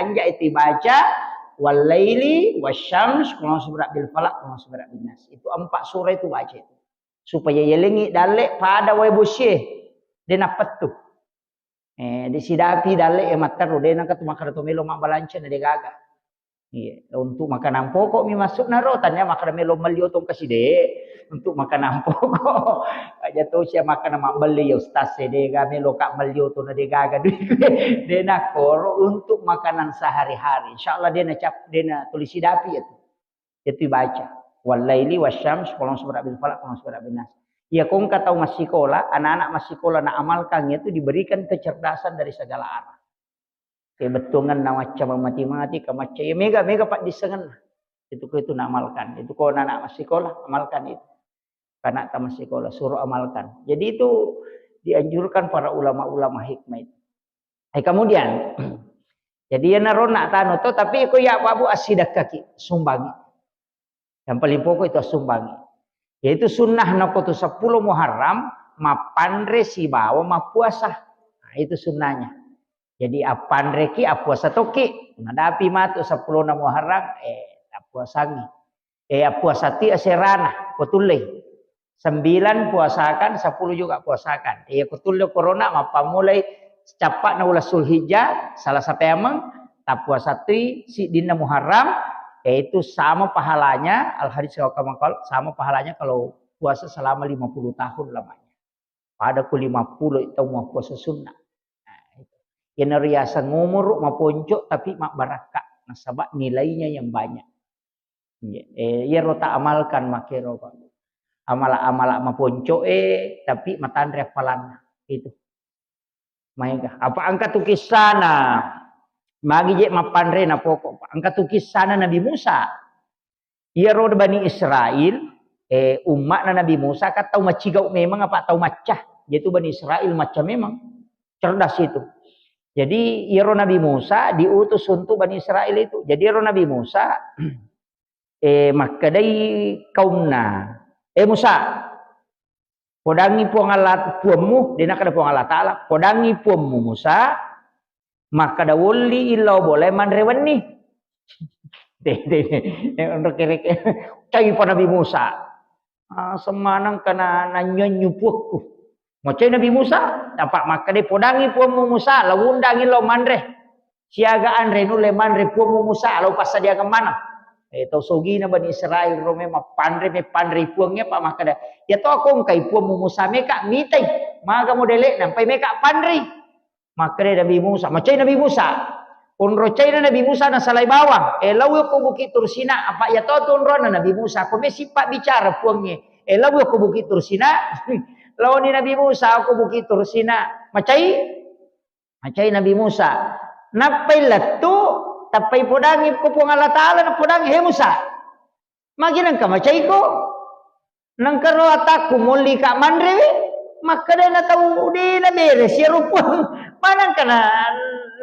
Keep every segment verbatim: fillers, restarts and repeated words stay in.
Anja itu baca, wal laili wasyams, qul a'udzu birabbil falaq, qul a'udzu birabbin nas. Itu empat surah itu baca itu. Supaya yelengi dalle pada wae bosie. De napettu. Eh, de sidapi dalle e matteru, de nangka tu makkeda to melo mabbalanca na de gaga. Iya, untuk makanan pokok mi masuk naro, tanya makkeda melo melli oto kasi de. Untuk makanan pokok. Aja to sia makkeda mabbelli ya ustaz e, de ga melo ka melli oto na de gaga duit. De nakoro untuk makanan sehari-hari. Insyaallah de na cap, de na tulis sidapi ya tu. Itu baca. Wal laili wasyams, qul a'udzu birabbil falaq, qul a'udzu birabbin nas. Iya, ko engka tau massikola, anak-anak massikola na amalkan itu diberikan kecerdasan dari segala arah. Kebettuangan na macca mati-mati, ka macca, iya, mega, mega paddissengenna. Itu ko itu na amalkan. Itu ko anak-anak massikola, amalkan itu. Anak tamat sekolah, suruh amalkan. Jadi itu dianjurkan para ulama-ulama hikmah itu. Eh, kemudian, jadi ya naro nak tanu to, tapi ko ya Pak Bu, assidakkaki, sumbangi. Yang paling pokok itu sumbangi. Yaitu sunnah nako tu sepuluh Muharram, mappanre sibawa mappuasa. Nah, itu sunnahnya. Jadi appanreki, appuasa toki. Nadapi matu sepuluh Muharram, eh, appuasangi. Eh, puasa ti aserana, ko tullei. Sembilan puasakan, sepuluh juga puasakan. Eh, ko tulle corona, mappammulai cappa'na uleng Zulhijjah, Salasa paimeng, tappuasa ti siddinna Muharram, yaitu sama pahalanya, al hadis wa kama qal, sama pahalanya kalau puasa selama lima puluh tahun lamanya. Pada ku lima puluh tau mappuasa sunnah. Nah, itu. Iyanaro riaseng umuru maponco tapi mabbarakka, nasaba nilainya yang banyak. Iya, eh, iyaro ta amalkan makkero, Pak. Amala-amala maponco e, tapi matanre appalanna. Itu. Maega. Apa engka tu kissana? Magi je mappanre na pokok, Pak. Engka tu kissana Nabi Musa. Iyaro Bani Israel, eh, umma'na Nabi Musa kan tau macigau memang apa tau macca. Jadi Bani Israel macca memang. Cerdas itu. Jadi iyaro Nabi Musa diutus untuk Bani Israel itu. Jadi iyaro Nabi Musa eh, makkedai kaumna, "Eh Musa, podangi Puang Allah, Puammu," de nakkeda Puang Allah Taala, "Podangi Puammu Musa, makkeda wolli illau bolae manre wenni." De, de, de, onro kereke. Cai pa Nabi Musa. Ah, semmaneng kana nanyonyu puakku. Macai Nabi Musa, apa makkeda, "Podangi Puammu Musa, lao undangi lao manre. Siaga anre nulle manre Puammu Musa, lao passadiangeng maneng." Eh, tau sogina Bani Israel ro memang panre, meppanrei Puangnge, apa makkeda, "Iya to ko engkai Puammu Musa meka mitai, maga modele'na, empai meka panrei." Makkeda Nabi Musa, macai Nabi Musa. Onro caina Nabi Musa nasalai bawang. Eh, laui ko Bukit Tursina, apa iya to tu onrona Nabi Musa. Ko mesi pabbicara Puangnge. Eh, laui ko Bukit Tursina. Laoni Nabi Musa ko Bukit Tursina. Macai? Macai Nabi Musa. Nappai lettu, tappai podangi ko Puang Allah Taala, napodangi, "He Musa, magi nengka macaiko? Nengka ro atakku molli ka manrewe?" Makkeda na tau de na beres iyaro Puang. Manengka na,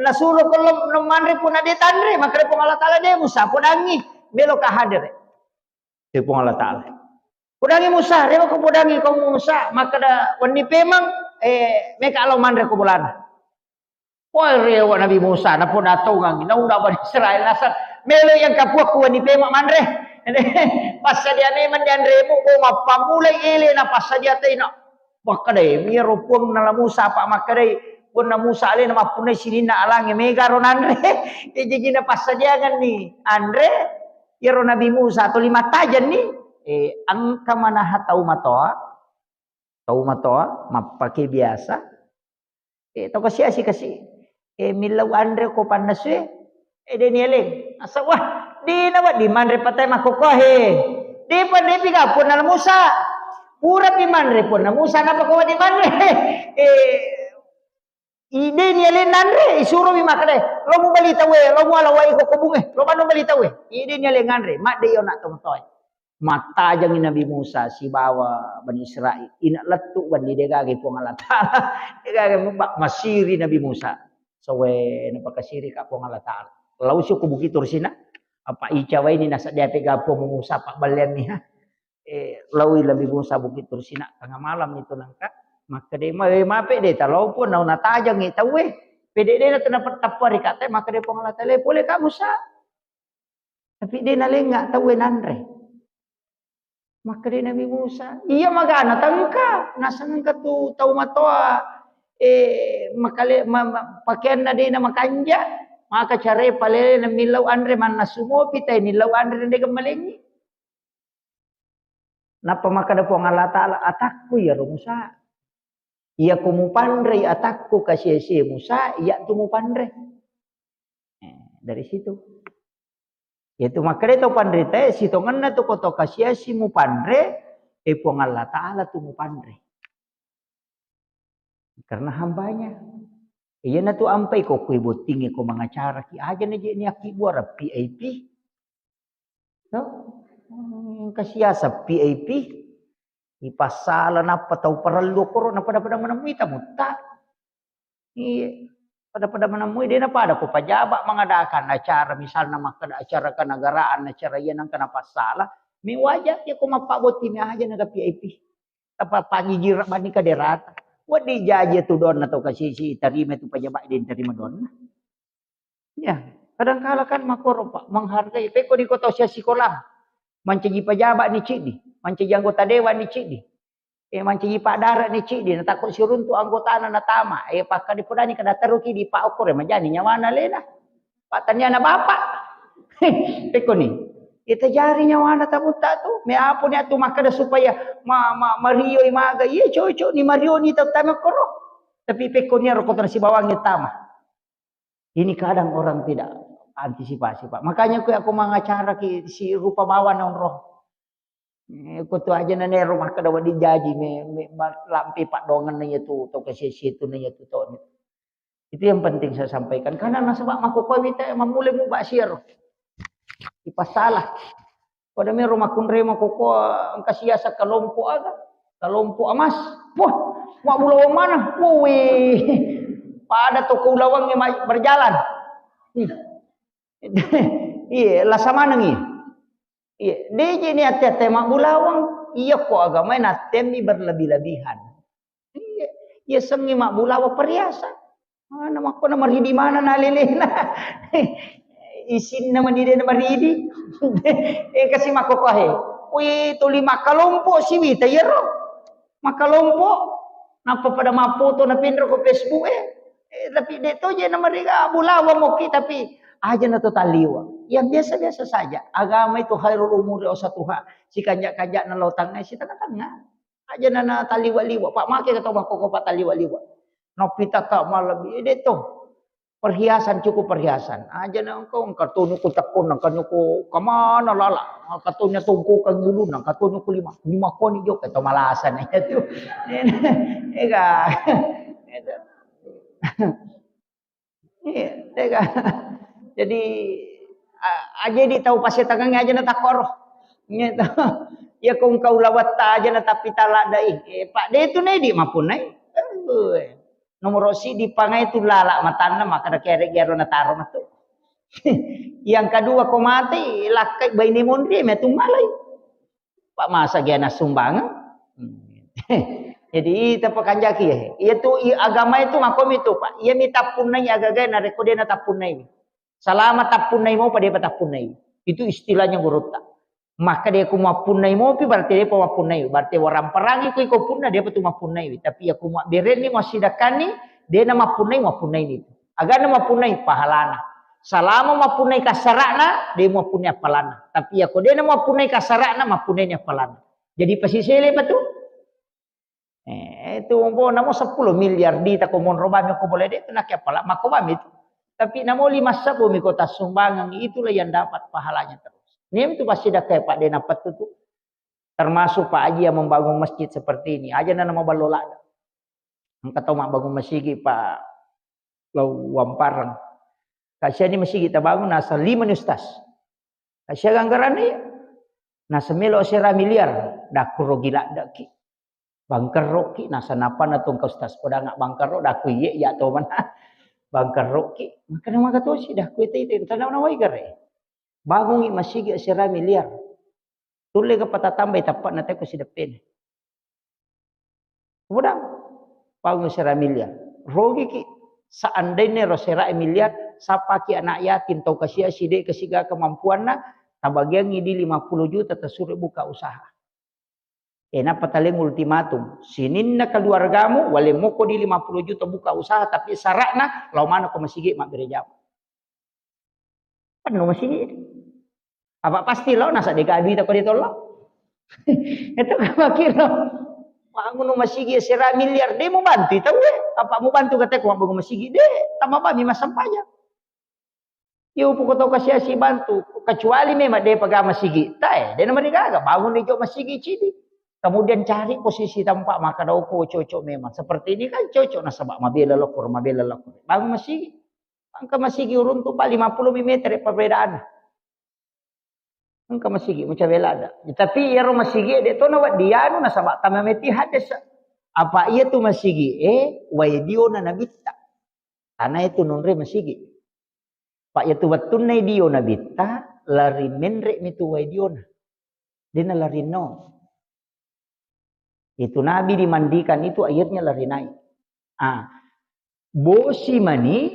nasuro ko lo, lo manre punna de tanre, makkeda Puang Allah Taala, "De Musa, podangi, melo ka hadere." De Puang Allah Taala. "Podangi Musa, rewa ko podangi kau Musa," makkeda, "Wenni pemeng, eh, meka lao manre ko bolana." Wah, rewa Nabi Musa, napoda tongangi, naunda Bani Israel naseng, "Melo yang kapuakku wenni pemeng manre." Passadia memang dianremu, ko mappammulai ele na passadia taina. Makkedai, miyaro Puang nala Musa, apa makkedai, Puanna Musa alena mappunnai sininna alange mega ro nanre. Eh, jajina passadiangenni anre, iyaro Nabi Musa toli mattajenni, eh, engka manaha tau matoa, tau matoa, mappake biasa, eh, tau kasi-asi kasi, eh, millau anre ko pannasue, eh, de nialeng. Asa, wah, de nawedding manre patai makkokkoe. De panrepi ga Puanna Musa. Purapi manre Puanna Musa, napa ko wedding manre? Eh, Ide ni ale nanre, isuromi makkeda, "Lo mubali tauwe, lo muala wai ko kobunge, lo manno bali tauwe." Ide ni ale nganre, madde iyo nak tomatoe. Mattajangi Nabi Musa sibawa Bani Israel. Ina lettu wenni de gaga Puang Allah Taala. De gaga ma-, masiri Nabi Musa. Sowe napakasiri ka Puang Allah Taala. Lau si ko Bukit Tursina. Apa ica waini nasaddia pega Puang Musa pabballeanni, ha. Eh, laoi Nabi Musa Bukit Tursina, tengah malam itu nangka, makkeda, "Ma-, eh, mape de talao Puang, nau natajangi tauwe." Pede de na tena tappa ri kata, maka de Puang Allah Taala, "Pole ka Musa." Tapi de nalenga tau e nanre. Makkeda Nabi Musa, "Iya magana tengka, nasengka tu tau matoa, eh, makale-, ma-, ma-, pakeanna de na makanja, maka care palele na millau anre mannasu mopi tai nillau anre na de gemmalengi." Nappa makkeda Puang Allah Taala, "Atakku iyaro Musa. Iyako mupanrei atakku kasiasie Musa, iya tu mupanre." Eh, dari situ. Yaitu makkeda to panritae, sitongenna tu koto kasiasi mupanre, eh, Puang Allah Taala tu mupanre. Karena hambanya. Iyana tu ampai ko kue bottingi ko mangacara ki aja na je ni aki buara V I P. To? Hmm, kasiasa V I P. Ipassala nappa tau parellu koro na pada-pada menemui tamu ta. Iya. Pada-pada menemui, de na pada ko pajaba mengadakan acara, misalna makkeda acara kenegaraan, acara iya nangka napassala, mi wajar ya ko mappabotti mi aja na V I P. Tapa pagi jira bani kaderata. Wadi jaji tu donna to kasisi tarima tu pajaba de tarima donna. Ya, kadangkala kan makoro, Pak, menghargai. Pekko di kota usia sikola, mancaji pejabat ni cidi, mancaji anggota dewan ni cidi, eh, mancaji padara ni cidi, na takut siruntu anggotana natama, eh, pakka di podani kada teruki di Pak Okor, eh, majani nyawana lena. Pak taniana bapak. Pekko ni. Ita jari nyawana tamu ta tu, me apa ni atu makkeda supaya ma, ma, marioi maga. Iya cocok ni marioni tau tama koro. Tapi pekko ni ro kota sibawangi tama. Ini kadang orang tidak antisipasi, Pak. Makanya kue aku mangacara ki si rupa bawa nonro. Eh, kutu aja na nero makkeda wadi jaji me, me, ma-, lampe paddoangenna iya tu, to kasisi tu na iya tu to. Itu yang penting saya sampaikan. Karena nasaba makkokkoe wita mammulai muba siaro. Ipasala. Pada mero makkunrai makkokkoe engka siasa kelompok aga. Kelompok emas. Wah, mabbulawang mana? Woi. Pada toko ulawang ma-, berjalan. Hmm. Iya, lasa manengi. Iya, de je ni ate-ate mabbulawang. Iya ko agamae nattemmi berlebih-lebihan. Iya, iya sengi mabbulawang perhiasan. Mana makkona maridi mana na lelena. Isinna mani de na maridi. Eh, kasi makkokkoe. Wih, tuli makkalompo siwita iyaro. Makkalompo, nappa pada mappoto na pinro ko Facebook, eh. Eh, tapi de to je na mariga bulawa moki, tapi aja na to taliwa. Yang biasa-biasa saja. Agama itu khairul umuri ausatuha. Sikanja-kanja na lo tangnga, si tengah-tengah. Aja na, na taliwa-liwa. Pak make kata makkokkoe Pak taliwa-liwa. Napita ka malam, eh, de to. Perhiasan, cukup perhiasan. Aja na engkau, engka tonu ku cakko, engka nyoko kemana lala. Engka tonya tongko ka ngulu, engka tonu ku lima. Lima koni jo, kata malasan itu. Ega. Iya, ega. Jadi, a-, aja di tau pasetangang aja na takoro. Gitu. Ya kong kau lawatta aja na tapi talak dai. Eh, Pak, de tu ne di mapunai. Eh, nomoro sidi pangai tu lala matanna, maka da kere gero na taro matu. Yang kedua ko mati, lakkai baine monri, metu malai. Pak masa gena sumbangan. Jadi, ita pakanjaki ya. Iya tu, i-, agama itu makomi tu, Pak. Iya mi tappunnai agaga na reko de na tappunnai. Salama tappunnai mau, pada apa tappunnai. Itu istilahnya gurutta. Maka dia ku mappunnai mopi, berarti dia pa mappunnai. Berarti orang perangi ku iko punna, dia pa tu mappunnai. Tapi ya ku mabberenni, masidakkanni, dia na mappunnai, mappunnai ni. Agana mappunnai, pahalana. Salama mappunnai kasarana, dia mappunnai apalana. Tapi ya ko dia na mappunnai kasarana, mappunnai ni apalana. Jadi pasisele pa tu. Eh, itu umpama namo sepuluh miliar di tako monro bami ko boleh de tu nake apala mako bami tu. Tapi namo lima sebbu mi kota sumbangan, itulah yang dapat pahalanya terus. Nim tu pasti dah kayak Pak Dena Petu tu. Termasuk Pak Haji yang membangun masjid seperti ini. Aja na nama ballo lada. Engka tau mabbangun masigi Pak Lau Wamparang. Kasiani masigi tabangun nasa lima ni ustaz. Kasiaga anggaranna iya. Nasa melo sera miliar, dakku rogi laddaki. Bangkerroki, nasa napana tongka ustaz podanga bangkerro, dakku iye iya to mana. Bangkerroki, maka na maka tosi, dakku ite ite, tanda na wai gare. Bangungi masigi sera miliar. Tulle ga patatambai tappana teko sideppena. Kemudian, bangun sera miliar. Rogi ki. Seandainya ro sera'i miliar, sappaki anak yatim, tau kasiasi, de' kasiga kemampuanna, tabagiangi di lima puluh juta, tasuro buka usaha. Eh, nappa taleng ultimatum. Sininna keluargamu, waleng moko di lima puluh juta buka usaha, tapi syaratna lao maneng ko masigi mabbere jama. Penuh masigi. Apa pasti lo, nasa de' gaga duita ko de' tollo. Itu kan makkiro. Bangun masigi sera miliar, de' mubantu tau, eh. Apa mubantu kata ko bangun masigi, de', tama bami massempajang. Iyo, poko tau kasiasi bantu, kecuali memang de' paga masigi. Tae, de' namarigaga, bangun di jo masigi cidi. Kemudian cari posisi tempat, maka doko cocok memang. Seperti ini kan cocok nasaba mabela lokor, mabela lokor. Bangun masigi. Engka masigi uruntu pa lima puluh meter perbedaanna. Engka masigi, mucabela ada. Tapi iyaro masigi de' to nawedding anu nasaba tama meti hadis. Apa iya tu masigi, eh, wai diona nabitta. Tana itu nonre masigi. Pak iya tu wettunna dio nabitta, lari menre mi tu wai diona. Dena lari no. Itu Nabi dimandikan itu airnya lari naik. Ah, bosi mani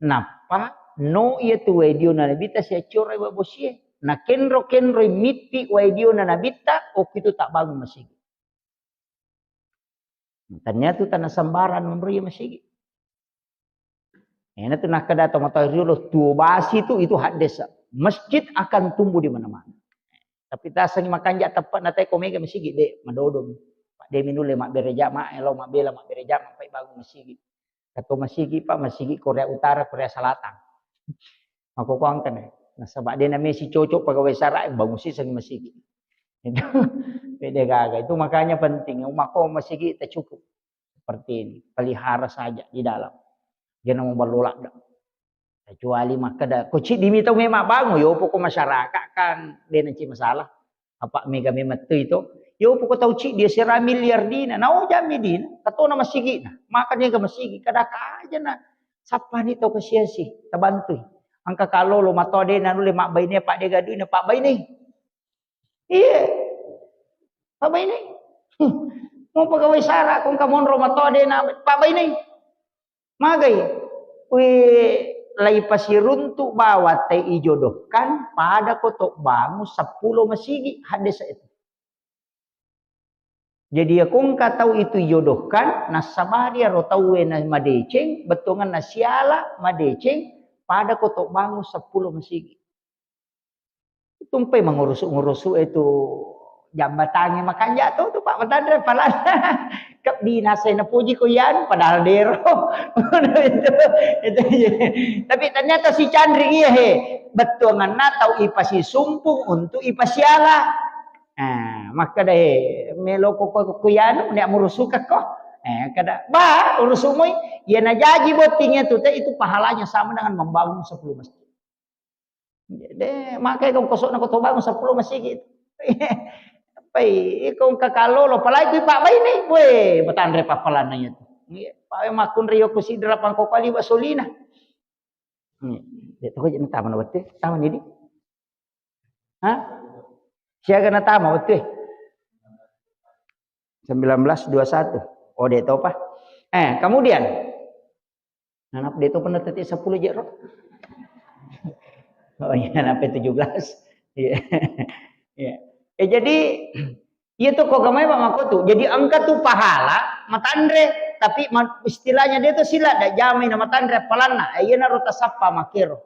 nappa no iya tu wai diona nabitta siaccora iwa bosie. Na kenro-kenro mitti wai diona nabitta, okko itu tak bangun masigi. Tania tu tanah sembarang nonro iya masigi. Ena tu nakkeda to mata riolo tuo basi tu itu haddesa. Masjid akan tumbuh di mana-mana. Tapi tasengi makanja teppa'na tae ko mega masigi de' madodong. Pak de' minulle mabbere jama, elo mabbela mabbere jama, pai bangun masigi. Kato masigi, Pak, masigi Korea Utara, Korea Selatan. Mako ko angkana. Nasaba de' namesi cocok pegawai sara, bangun sisengi masigi. Itu beda gaga. Itu makanya penting. Mako masigi tak cukup. Seperti ini, pelihara saja di dalam. Jangan mau berlolak dah. Kecuali makkeda, ko ciddi mi tau memang bangun, yo poko masyarakat kan, de' naci masalah. Apa mega memang tu itu. Yo poko tau ciddi sera miliar dina, nao jami dina, katona masigi na. Maka dia ke masigi, kada aja na. Sapa ni tau kasiasi, tabantui. Angka kalau lo mato de' na nulle mabbaine, pak de' gaduina, pak baine. Iya. Pabbainei. Mau pegawai sara ko engka monro matoa de' na pabbainei. Magai. Wih, lai pasiruntu bawa te ijodohkan pada ko to bangun seppulo masigi, hadis itu. Jadi ya ko engka tau itu ijodohkan, nasabari aro tauwe na madeceng, bettuangan na siala madeceng, pada ko to bangun seppulo masigi. Tumpai mengurusu-ngurusu itu jambatannya makanja to tu Pak Matanre, padahal kebinasa napuji ko iyan, padahal dero. Itu, itu, iya. Tapi ternyata si Candring iya he, bettuanganna tau ipasisumpung untuk ipasiala. Nah, maka deh meloko ko, ko, ko ianu, nek murusuka ko. Eh, kada, ba, urusumoi, ya najaji bottingnya tu, teh, itu pahalanya sama dengan membangun sepuluh masjid. De, makai kau kosok na kau tobang sepuluh masigi. Pai, iko kakalo lo, palai kui pak baini, we, Matanre papalanna itu. Iya, pak we makkunrio kusi delapan kau kali basolina. Hmm. De, toko je tama na wette, tama ni di. Hah? Siaga na tama wette. Sembilan belas dua satu. Oh, de topa. Eh, kemudian Nanap de to pernah tete sepuluh jero. Oh iya, sampai tujuh belas. Iya. Iya. Eh, jadi, iya to ko gamai Pak Makotu. Jadi engka tu pahala, Matanre, tapi ma-, istilahnya de to sila, dak jamai na Matanre palanna. Eh, iya naro tasappa makero.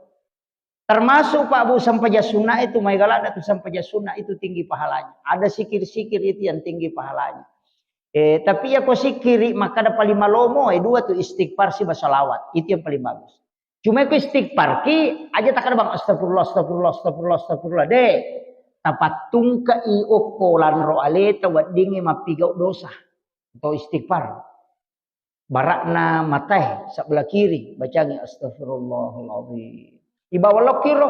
Termasuk Pak Bu, sempajang sunnah itu, mai galak tu sempajang sunnah itu tinggi pahalanya. Ada sikir-sikir itu yang tinggi pahalanya. Eh, tapi ya ko sikiri, maka ada paling malomo, eh, dua tu istighfar siba salawat. Itu yang paling bagus. Cuma ko istighfar ki, aja tak ada bang, astagfirullah, astagfirullah, astagfirullah, astagfirullah. De, tapattungka i okko lanro aleta weddingi mappigau dosa. Atau istighfar. Barakna matae sebelah kiri, bacangi astagfirullahaladzim. Ibawa lokiro,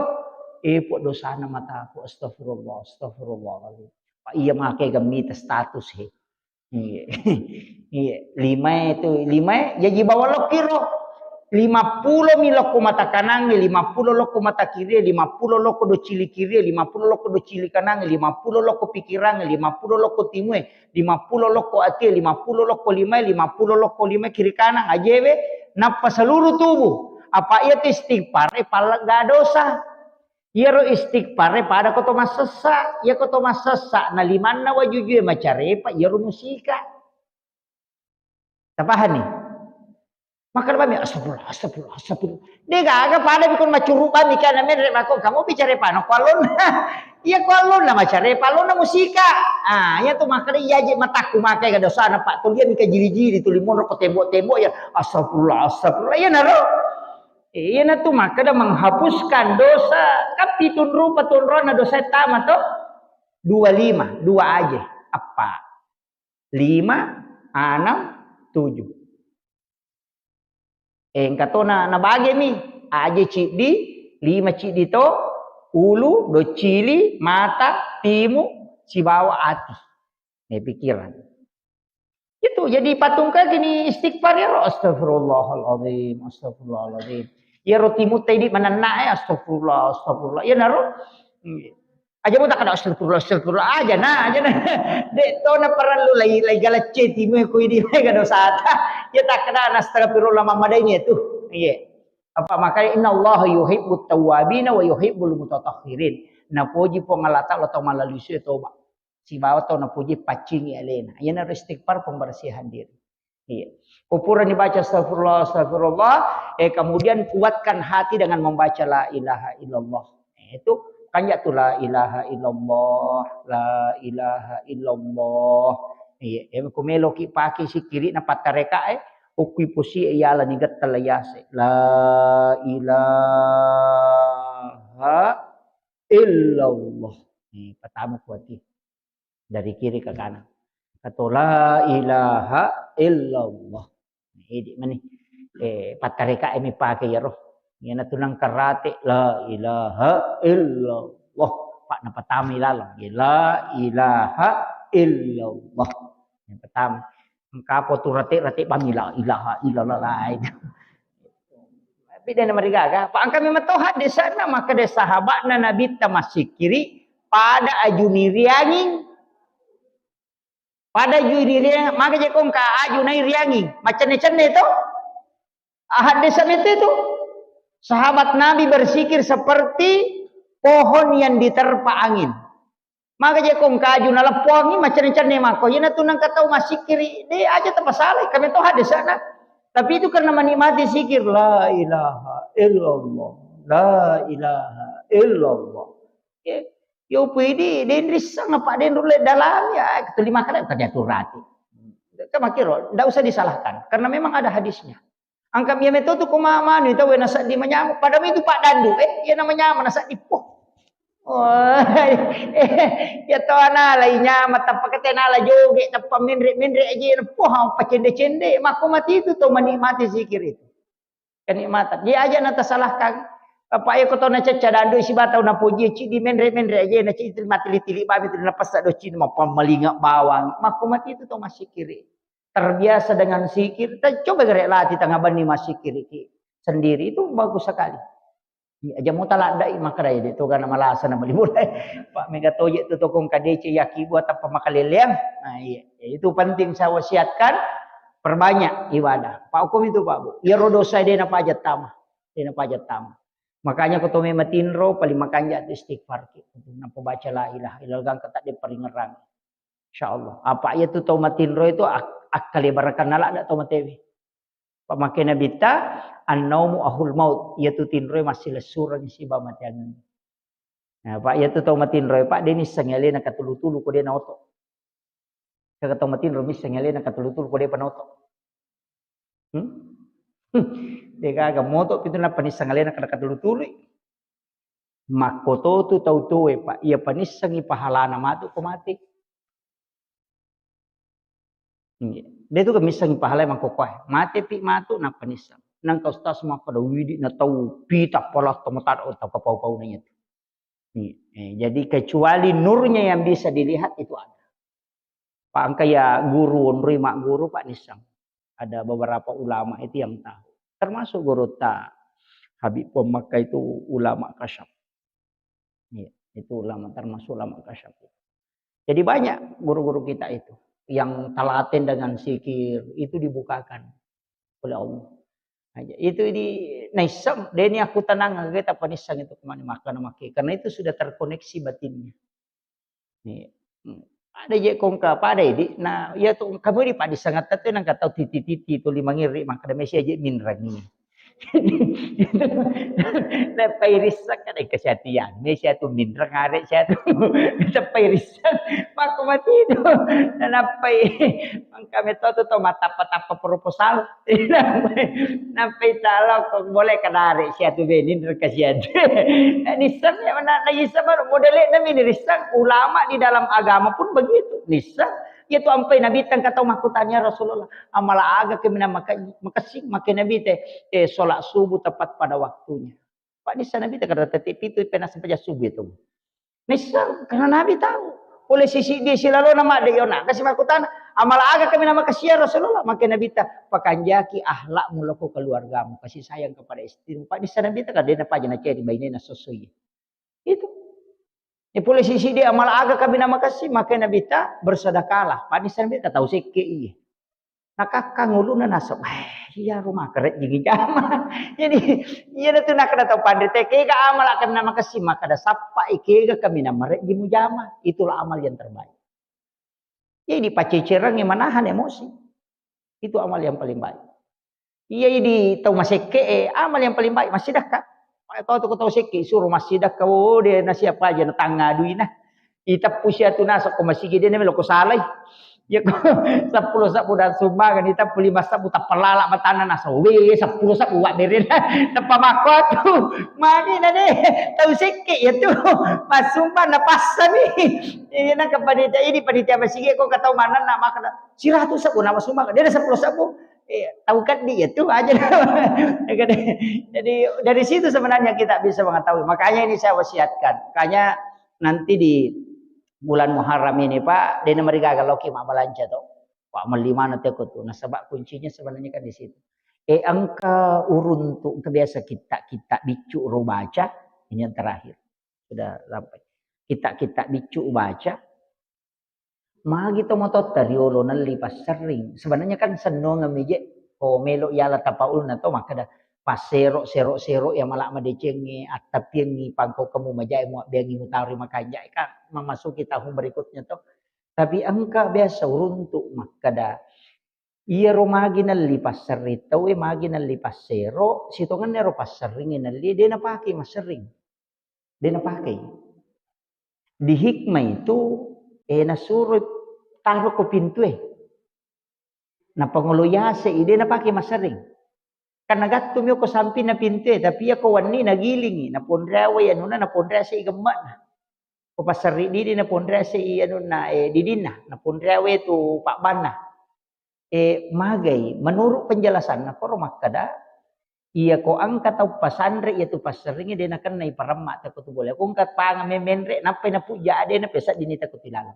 eh, pok dosana mataku, astagfirullah, astagfirullahaladzim. Pak iya make gemmita status he. Iya. Iya, lima itu, lima, jadi bawa lokiro. Lima puluh mi lokko mata kanangnge, lima puluh lokko mata kirie, lima puluh lokko docili kirie, lima puluh lokko docili kanangnge, lima puluh lokko pikirangnge, lima puluh lokko timue, lima puluh lokko atie, lima puluh lokko limae, lima puluh lokko limae kiri kanan ajewe, nappa seluruh tubuh. Apa iya tu istighfar e pallegga dosa. Iyaro istighfar e pada ko to massessa. Iya ko to massessa na limanna wajujue macarepa iyaro musika. Tapahani? Makkeda bami, "Astagfirullah, astagfirullah, astagfirullah." De gaga pada bikon macuru bami kana menre mako kamu bicara pano kualonna. Iya kualonna macare palonna musika. Ah, iya tu makkeda iya je matakku makai ga dosana Pak. Tulia mika jili-jili tuli monro ko tembok-tembok ya. Astagfirullah, astagfirullah. Iya naro. Iya na tu makkeda menghapuskan dosa. Kan pitung rupa tunrona dosa tama to. Dua lima, dua aja. Apa? Lima, anam, tujuh. Eh, engka to na, nabagemi, aje ciddi, lima ciddi to, ulu, doccili, mata, timu, sibawa ati. Eh, pikiran. Itu jadi patungka gini istighfar ya, astagfirullahaladzim, astagfirullahaladzim. Ya roti mutai di menenna, eh, astagfirullah, astagfirullah. Ya naro. Aja mu takkeda astagfirullah, astagfirullah. Aja na, aja na. Dek to na perlu lai, lai galacce timu ku idi lai ga dosata. Ya takkeda astagfirullah mamadaini itu. Iya. Apa makanya innallaha yuhibbut tawwabina wa yuhibbul mutatahhirin. Napoji Puang Allah Taala tau malalisu toba. Sibawa tau napoji paccingi alena. Iyana istighfar pembersihan diri. Iya. Ko purani baca astagfirullah, astagfirullah, eh, kemudian kuatkan hati dengan membaca la ilaha illallah. Eh, itu kan ya tu la ilaha illallah, la ilaha illallah. Iya, eh, ku meloki pake sikiri na pattareka, eh, ukui pusi iyala ni getta la yase. La ilaha illallah. Eh, pertama kuati. Dari kiri ke kanan. Atau la ilaha illallah. Nah, idi mani. Eh, pattareka mi pake ya roh. Yana tunang karate la ilaha illallah. Pak napatami lalang. Ya, la ilaha illallah. Yang pertama. Engka apa tu rate-rate bami la ilaha illallah lain. Tapi dia nama digaga. Pak angka memang tahu hadis sana maka dia sahabatna Nabi tamasik kiri pada ajuni rianging. Pada aju ri riang, maka je kong ka aju nai riangi, macenne-cenne to. Hadis itu itu. Sahabat Nabi bersikir seperti pohon yang diterpa angin. Maka je kong ka aju naleppo angin, macenne-cenne mako. Ina tu nang katau masikiri, de aja tapasala, kami to hadis sana. Tapi itu karena menikmati sikir, la ilaha illallah, la ilaha illallah. Ya. Yo pui di, den risseng apa den rulle dalam ya, ketuli makale tadi atur rati. Kan makiro, ndak usah disalahkan karena memang ada hadisnya. Angka mia meto tu kuma manu itu wena seddi manyamuk. Padahal itu Pak Dandu, eh, iya nama nyamuk nasa dipo. Oh, ya to ana la inyama tappa ketena la joge tappa menre-menre aja na poh pacende-cende. Mako mati itu to menikmati zikir itu. Kenikmatan. Dia aja na tasalahkan. Apa ya kotona cecca dandu sibatau napoji cidi menre-menre aja na cidi matili-tili babi tu napassa do cidi mapammalinga bawang. Mako mati itu to masikiri. Terbiasa dengan sikir, ta coba gere lati tengah bani masikiri ki sendiri itu bagus sekali. Iya, aja mau taladdai makkedai de to gana malasa na bali mulai. Pak mega toje tu tokong kadece yaki buat apa makaleleang. Nah, iya. Ya, itu penting saya wasiatkan. Perbanyak ibadah. Pak hukum itu, Pak Bu. Iya rodo saya dena pajat tama. Dena pajat tama. Makanya ko tome matinro paling makanja tu istighfar ki. Nampa baca la ilaha illallah gangka tak diperingerang. Insyaallah. Apa iya tu tau matinro itu ak- akkale barakan nala ada tau matewi. Pak make nabitta annaumu ahul maut. Iya tu tinro masih lesurang siba mateangan. Nah, Pak, iya tu tau matinro, Pak, de nissengi alena katulu-tulu ko de naoto. Kaka tau matinro missengi alena katulu-tulu ko de panoto. Hmm? De gaga moto pitu nappa nisseng alena kada katulu-tulu. Makkoto tu tau tuwe, Pak, iya panissengi pahalana matu ko mati. Iya. De tu missengi pahalai mangkokkoe. Mate pi matu nappa nisseng. Nangka ustaz makkeda widi na tau pita pala tau matada tau kapau-pau nanya tu. Iya. Eh, jadi kecuali nurnya yang bisa dilihat itu ada. Pak angka ya guru onroi mak guru Pak nisseng. Ada beberapa ulama itu yang tahu. Termasuk guru ta Habib Pom Makkah itu ulama kasyaf. Iya, itu ulama termasuk ulama kasyaf. Jadi banyak guru-guru kita itu yang telaten dengan sikir itu dibukakan oleh Allah. Aja. Itu di naisseng, deni aku tenang, aga tappa nisseng itu kemana makan makke. Karena itu sudah terkoneksi batinnya. Nih, hmm. Ada je kongka, pada idi. Nah, ya tuh kamu di padi sangat tetu nang katau titi-titi tu lima ngiri, maka ada mesi aja minrangi. Nappai risseng kan engka siatian, mesi atu minrang arek siatu. Nappai risseng, maka mati itu. Nappai, mangka metto tu tau matappa-tappa proposal. Nappai talo ko boleh kadare siatu benin reka siatu. Nisseng ya mana, na isa baru modele na mini risseng. Ulama di dalam agama pun begitu. Nisseng. Ya tu ampai Nabi tang katau makkutanya Rasulullah. Amala aga ke mina maka, makessing make Nabi te, eh, sholat subuh tepat pada waktunya. Pak nisseng Nabi te kada tete pitu pena sempaja subuh itu. Nisseng, karena Nabi tahu. Pole sisi dia silalona madde yona. Kasi makkutana, amala aga kami nama kasihan Rasulullah. Maka Nabi ta, pakanjaki ahlakmu loko keluargamu. Kasih sayang kepada istrimu. Pak nisseng Nabi ta, kadena paja na ceri bainena sosoi. Itu. Ya pole sisi dia amala aga kami nama kasih. Maka Nabi ta, bersedekahlah. Pak nisseng Nabi ta, tahu sekke iya. Nakakkang ulunna naseng, "Eh, iya ro maka rejjingi jama." Jadi, iya tu nakkeda tau panrita, kega amala kenna makessing, makkeda sappai kega kaminang marejji mujama. Itulah amal yang terbaik. Jadi, pacecerangi menahan emosi. Itu amal yang paling baik. Iya, di tau masekke, eh, amal yang paling baik, massidakka. Tau tu tau sekke, suruh massidakka, oh, dia na siapa aja, na tangnga duina. Iteppu siatu naseng ko masigi de na melo ko salai. Ya ko seppulo sebbu dan sumbangan iteppu lima sebbu tappa lala matanna naseng. We seppulo sebbu wa bere na. Teppa makko tu. Magi na de. Tau sekke ya tu. Masumbang na passani. Iya na ke panitia ini panitia masigi ko katau mana na makna. Siratu sebbu nama sumbang. Dia ada seppulo sebbu. Eh, tau keddi ya tu aja. Jadi dari situ sebenarnya kita bisa mengetahui. Makanya ini saya wasiatkan. Makanya nanti di bulan Muharram ini, Pak, dena marigaga loki mabbalanca to. Pak, melli mana teko tu. Nasaba kuncinya sebenarnya kan di situ. Eh, engka uruntu, engka biasa kitta-kitta biccu ro baca, ini yang terakhir. Sudah sampai. Kitta-kitta biccu baca, magi to matotta riolo nelli passerring. Sebenarnya kan sennongeng mije ko melo yala tapaulna to makkeda passero, sero, sero ya mala madecengi, attapiengi, pangko kemu majae muabbeangi mutaro ri makanjai kan memasuki tahun berikutnya to. Tapi engka biasa uruntu makkeda, iyaro magi nelli passerring tauwe, magi nelli passero, sitongenna ero passerring nelli, de napake masserring. De napake. Di hikmah itu, eh, nasuro taro ko pintue. Napangolo yase i, de napake masserring. Kan nagattu mi ko sampinna pintue, tapi iya ko wenni nagilingi, naponreawai anunna, naponreasei gemme'na. Ko passerri didi naponreasei anunna, eh, didinna, naponreawai tu pabbanna. Eh, magai, menurut penjelasanna, koro makkeda, iya ko engka tau pasanre iya tu passerringi de nakennai paremma teko tu bola. Ko engka panga memenre, nappai napujja ade, nappai seddini teko tilaleng.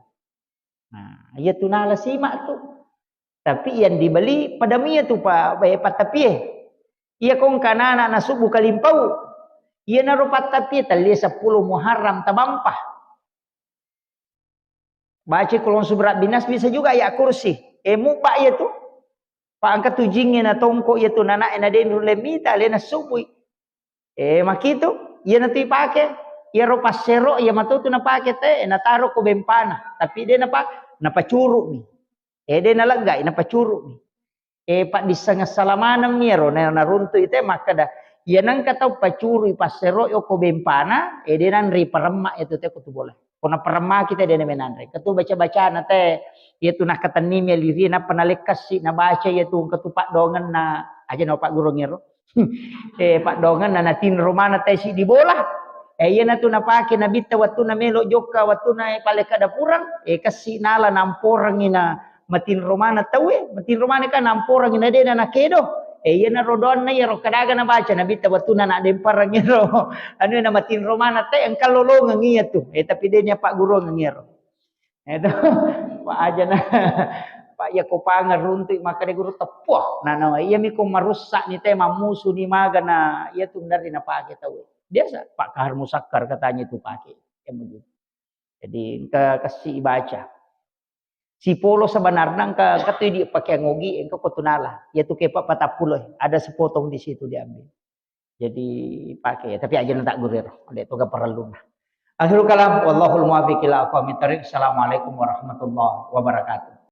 Nah, iya tu nala simak tu. Tapi yang dibeli pada mia tu pa, eh, pattapie. Iya ko engka anak-anak nasubbu kalimpau. Iya naro pattapie tellie seppulo Muharram tabampa. Baca Qul a'udzu birabbinas, bisa juga ayat kursi. Eh, mubba iya tu. Pa engka tu jingnge natongko iya tu nanae na de nulle mita, le nasubui. Eh, makitu, iya natu ipake. Iyaro passero iya matu tu napake te, nataro ko bempana. Tapi de napa, napacuru mi. Eh, de naleggai, napacuru mi. Eh, paddisseng assala maneng mi ero, na-, naruntu i te makkeda, iya nengka tau pacurui passero okko bempana, eh, de nanre paremma itu te ko tu bola. Ko naparemmaki te de namenanre. Ketu baca-bacana te, iya tu nakkatenni mi aliri, nappa nalekkassi, nabaca iya tu engka tu paddongenna, aja na paggurung ero. Eh, paddongenna natinro mana te siddi bola. Eh, iyana tu napake nabitta wettunna melo jokka, wettunna, eh, palekka dapurang, eh, kessi nala namporengi na matinro mana tauwe, matinro mana kan namporengi na de na nakedo. Eh, iyana rodoanna iyaro kadaga nabaca nabitta wettunna nadempareng iyaro. Anu na matinro mana te engka lolongeng iya tu. Eh, tapi de nya paggurungeng iyaro. Itu, Pak aja na, Pak, iya ko pangeruntu makkeda guru teppuh. Nah, nah, iya mi ko marusak ni te, mammusu ni maga na, iya tu dari napake tau. Biasa, Pak Kahar Musakkar katanya itu pakai. Yang begitu. Jadi, ke, kasih baca. Sipolo sebenarnya engka, engka tu di pakeang ogi, engka ko tunala. Iya tu kepa patappulo, ada sepotong di situ diambil. Jadi pakai, tapi aja tak guriro, ada tu gak perlu lah. Akhirul kalam, wallahul muwaffiq ila aqwamit thariq. Assalamualaikum warahmatullahi wabarakatuh.